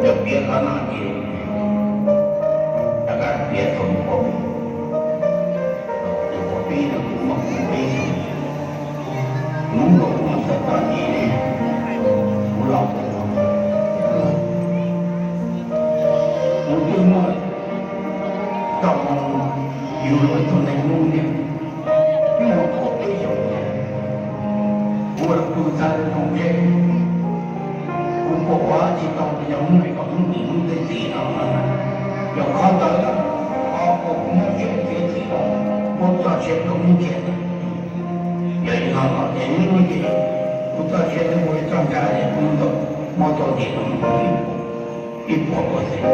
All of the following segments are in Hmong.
Cov piav qhov no ces rov qab piav thaum nyuam qhuav pib, nyuam qhuav pib no kuv muaj peb xyoos, hnub no kuv muaj xya caum yim, kuv los pom, kuv twb muaj tau yug los txog neeg Hmoob thiab, twb muaj kaum peb xyoos thiab. Kuv los pw txhaj zoo tsheb, kuv pom ua tsis tau, yog Hmoob Mes kom Hmoob Lis Hmoob tej txiv no, yog qhov ntawd, qhov uas kuv muab siab txiav txim los muab txoj sia rau Hmoob Ntias. Yog li no los ces hnub no ces kuv txoj sia twb ua ib txoj nra es kuv muab tau ntim rau Hmoob ib puas lua xwb.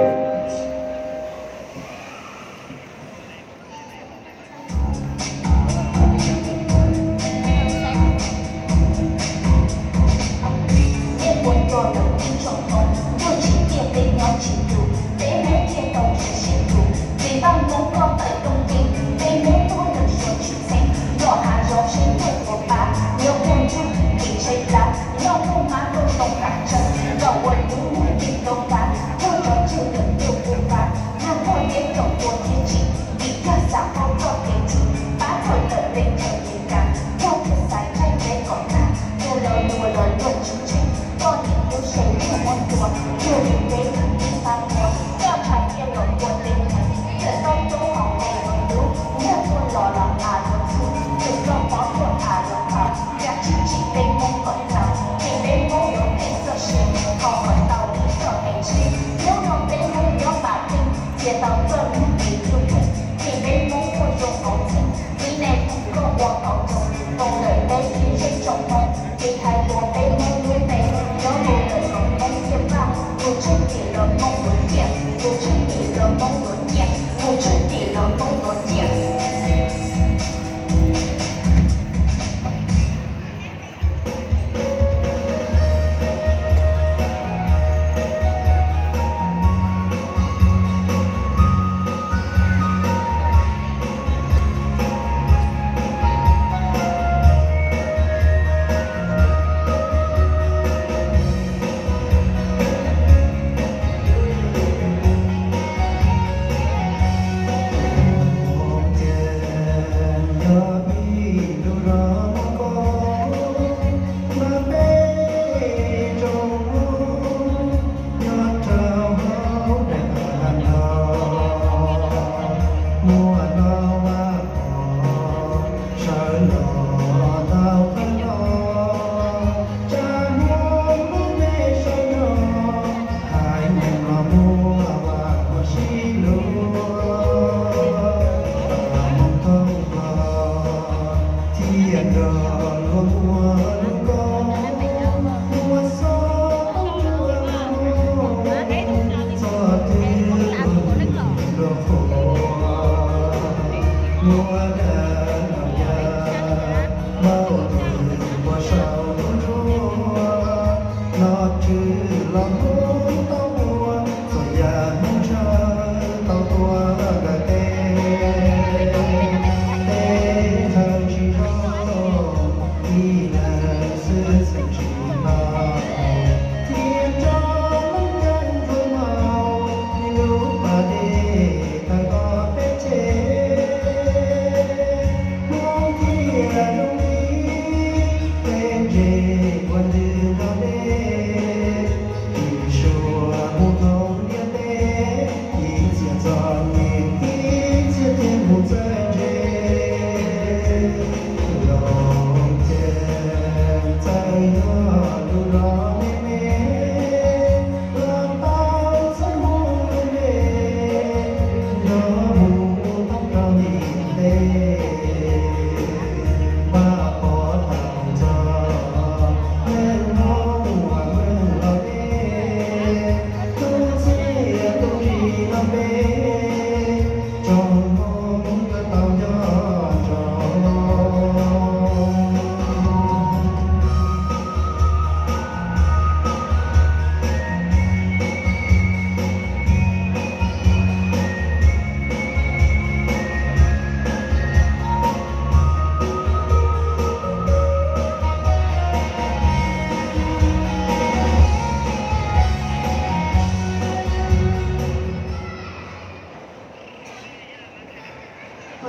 Neb puas nco lawm ib tsoom Hmoob, ntuj tsim tiaj peb nyob tsis tus, peb Hmoob thiaj tau tshwm sim tus. Txiv Vaj Hmoob koj tawm rooj nqi, peb Hmoob tuaj nrog suav tshwm xeeb, nrog hav zoov seb ntuj puas pab, nyob puag ntug tim tsheb plab, noj muaj hmab tuaj too kav tsawg, kom ua lub neej tim toob pab, tuaj tso tseg lawm ntuj puas pab, nag npog thiab tsoom tua thiab tsim, vim yog xav paub txoj kev tsim, pab txhawm lawm peb chaw kev kav, yog thiaj xaiv tseeb peb kom tag, tus lawv luag los luag tsis ntseeg, koj niam tub se luag muab tua, yog li peb lub tib fab muab, coj tshav kiag los ua teb ntxeev, txawm toj roob hauv nqe los lub, yog tuaj los los av los txhub, txawm toj pob tuaj av los thaum, kav tsij tsim peb Hmoob kom txaus, ces peb Hmoob yuav qhib txoj sia, qhov kom tau ib txoj kev ntsig, hnub no peb Hmoob nyob Npas Theej, txiav tau txoj hnub kev ntuj theej, ces peb Hmoob tuaj zoo hauv txheej, txiv neej koj ua qauv nroos, koom lawm peb ib zej tsoom Hmoob, txiv hais tuav peb Hmoob lub npe, nyob mus lawm koom Hmoob thiaj pab, tus tswj tim los Hmoob yuav ciaj, tus tswj tim los Hmoob yuav ciaj, tus tswj tim los Hmoob yuav ciaj.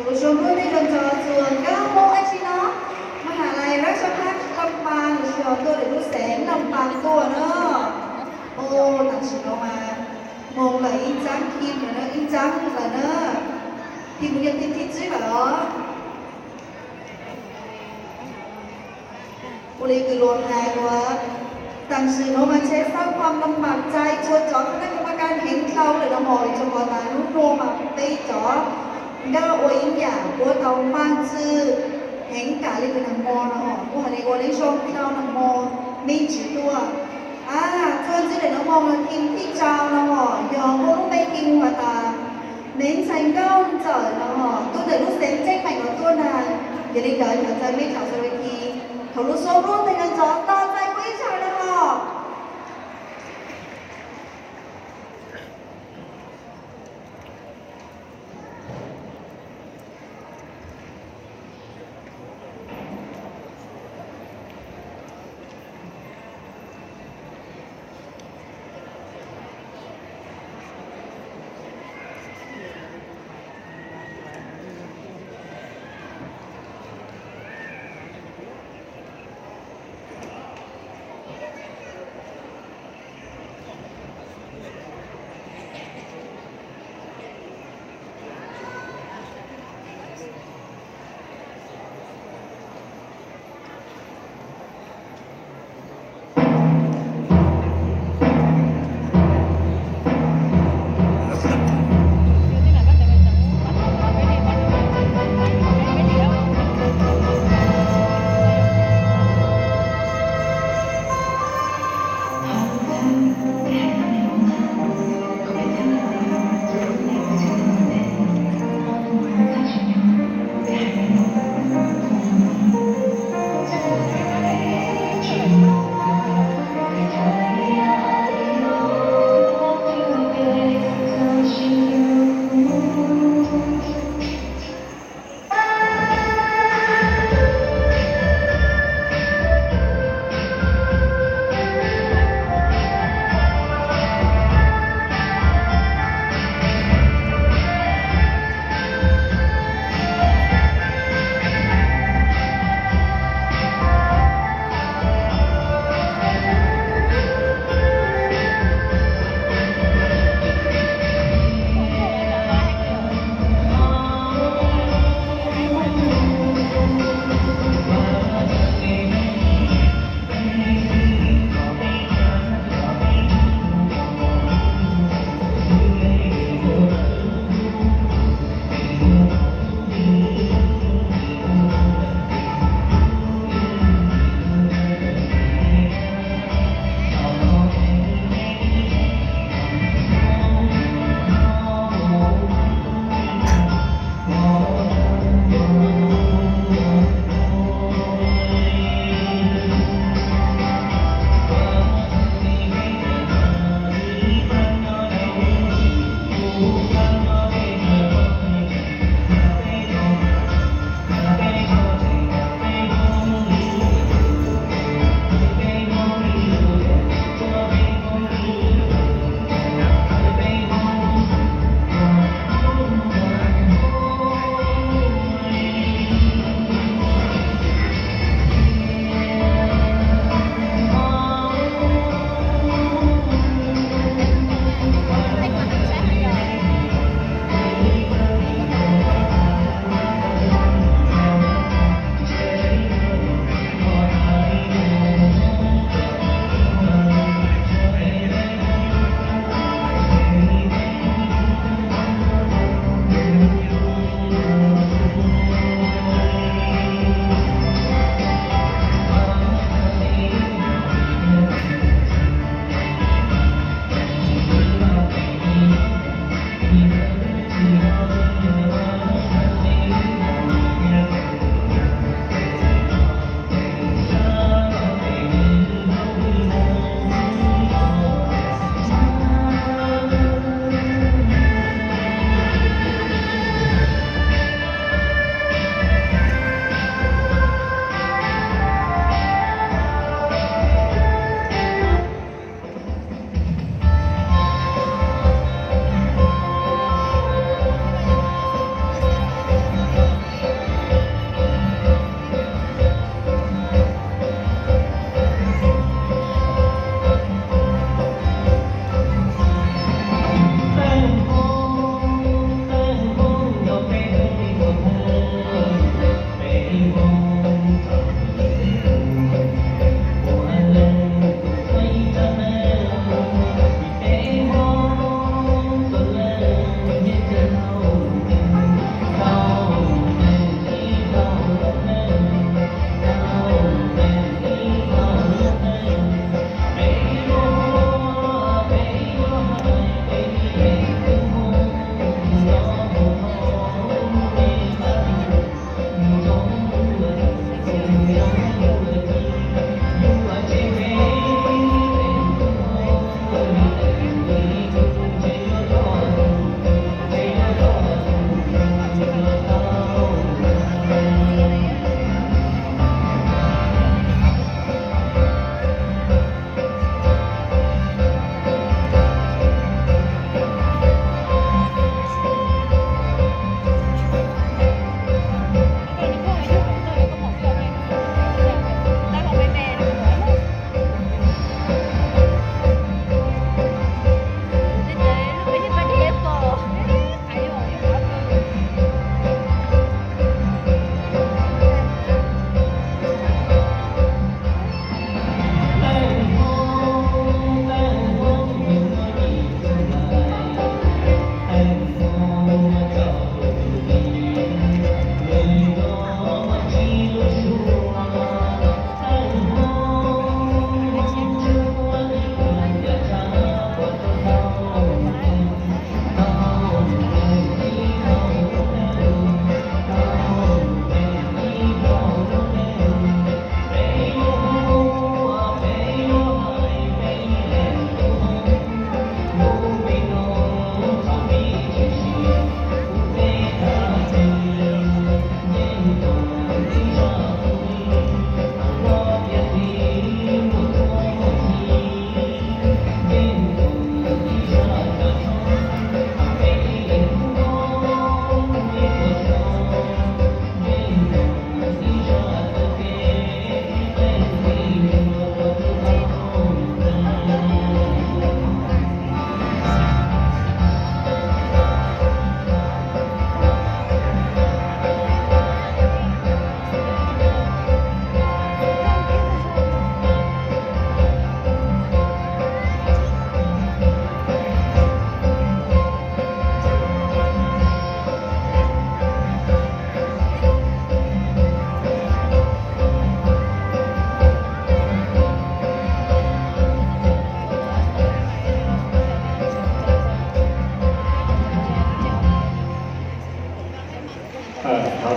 Lus zoo nruab ntej rau ntxov txuas nkauj dab tsi no, Mham Lais Rab Xyooj Hab Lam Paas, lossis tuaj ntawm lub xeev Lam Paas tuaj na. Ua tam sim no mas moog lawm ib tsaab team lawm na, ib tsaab lawm na. Team mus yog team thib tswb lawm os. Ua li kws luag hais ua, tam sim no mas tsheb xab pham Lam Paas txais txhua cov kab laj kab pas kab heev dlhau lawm no hos, vim rau qhov tas hnub no mas peb cov nkauj ua ib yam puab tau npaaj txwj heev kam li kws nag hmo no hos, kuv hais li ua li zoo dlhau nag hmo mej tsis tuaj. A, txuas ntxiv lawm no hos team thib rau no hos yog muaj lub npe team has tas Neev Ntxhais Nkauj Ntxawm no hos, tuaj ntawm lub xeev Tseej Meem no tuaj na. Yog li ntawd yuav txais mej tsaam xav ua team thaum lub xub nruab ntej rau ntxov tau txais kuv ib zaug no hos.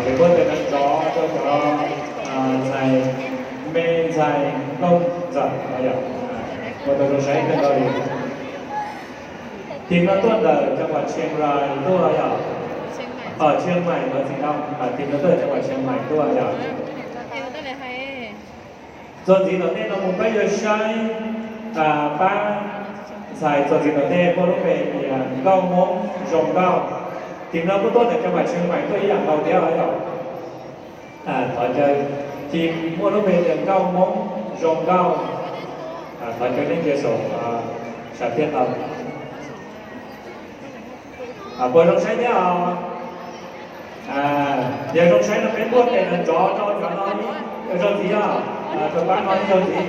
Peb muab tes no ntov rau cov ntxhais me ntxhais nkauj ntxawm no yom, ua tau zoo saib kawg nkaus li. Tim no tuaj ntawm cov uas Chiang Rai tuaj yom, Chiang Mai no txiv no, tim no tuaj cov uas Chiang Mai tuaj yom. Txuas ntxiv tom ntej no mus peb yuav saib pab ntxhais txuas ntxiv tom ntej muaj lub npe tias Nkauj Hmoob Zoo Nkauj. Tim no kuj tuaj ntawm cov uas Chiang Mai tuaj ib yam nkaus thiab yom. Thov caw, tim muaj lub npe tias Nkauj Hmoob Zoo Nkauj, thov caw nej ntsia saum sam thiaj tau. Puas zoo saib thiab os? Yog zoo saib no peb muab tes no ntov rau cov no ib zaug ntxiv os, rau pab no ib zaug ntxiv.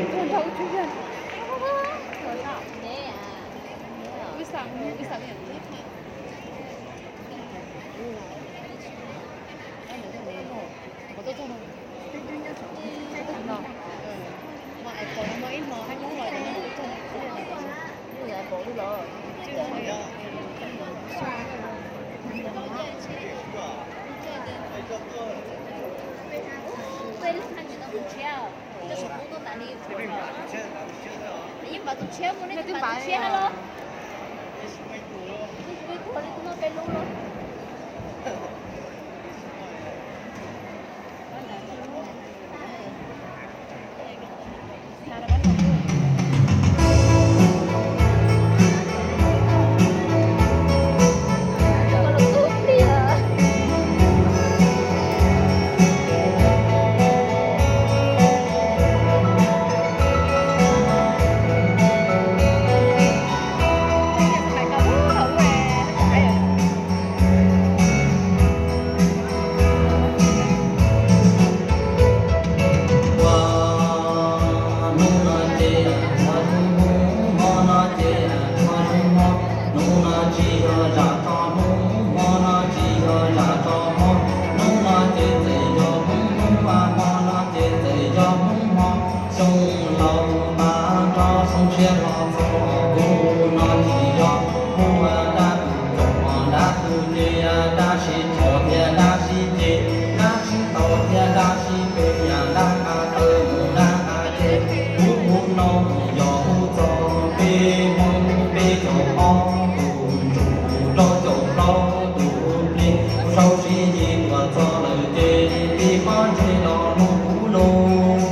Hnub no ces ua hnub hmo, hmo no ces ua hnub hmo, hnub no tsis yog zam tso hnub, hmo no tsis yog zam tso hmo, hnub no ces txawm yog hnub hmo, hmo no ces txawm yog hnub hmo. Xyoo laus tas nrho xyoo tshiab los txog, kuv no tsis yog hu dab tus txom dab tus nyem, dab sib txom thiab dab sib ceg, dab sib tau thiab dab sib pem, dab nqa taw mus dab nqa ceg. Kuv hu no yog hu txog peb Hmoob peb caug ob tus ntsuj rau caum plaub tus plig, kuv sau sib yig tuaj txog lawm ces pib pob ntseg los mloog kuv lus.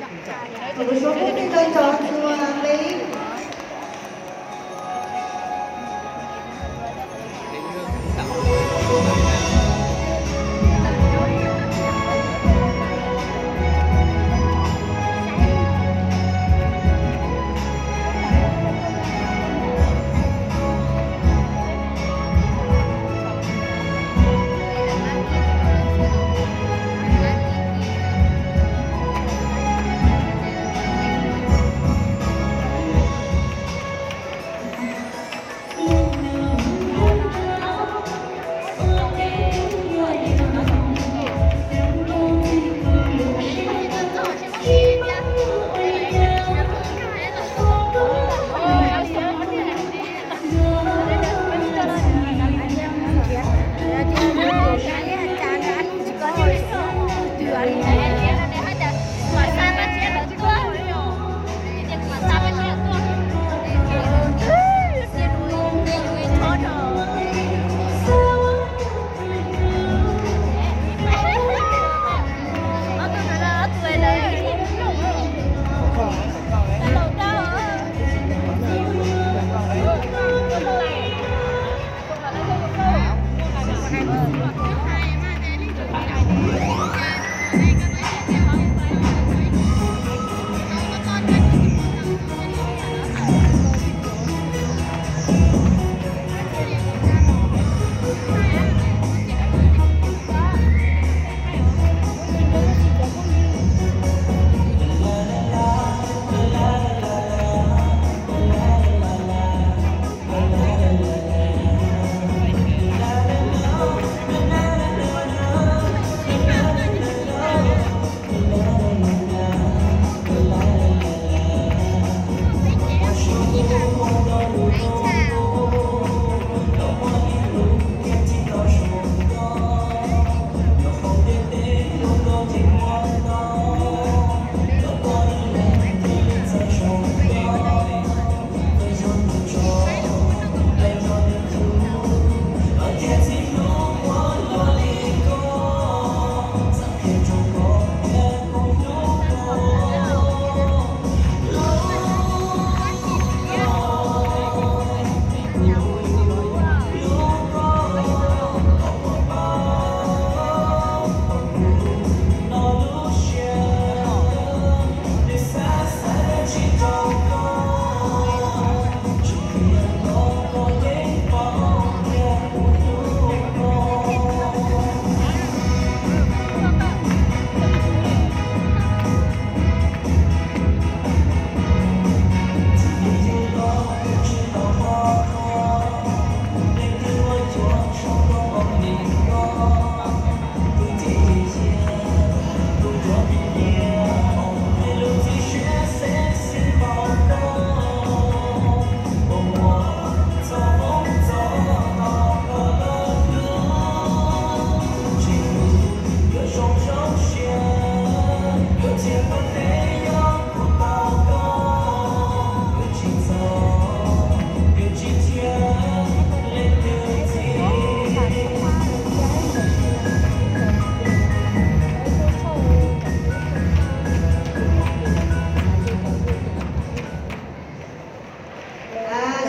Một số phút đi lên trò chùa Tý.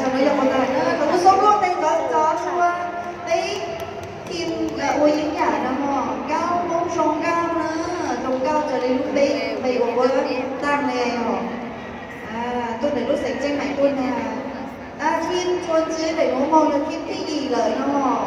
Sau no yog qhov ntawd na, rau lub xub nkuaj teg cov cov tshua peb thim ua yeeb yam no mog, nkauj Hmoob zoo nkauj na, zoo nkauj raws li lub npe npe ua ua tag li os. Tuaj ntawm lub xeev Tseej Maim tuaj ntag. Thim tshua ntxiv ntawm nuav mog, yog thim thib yim lawm no mog.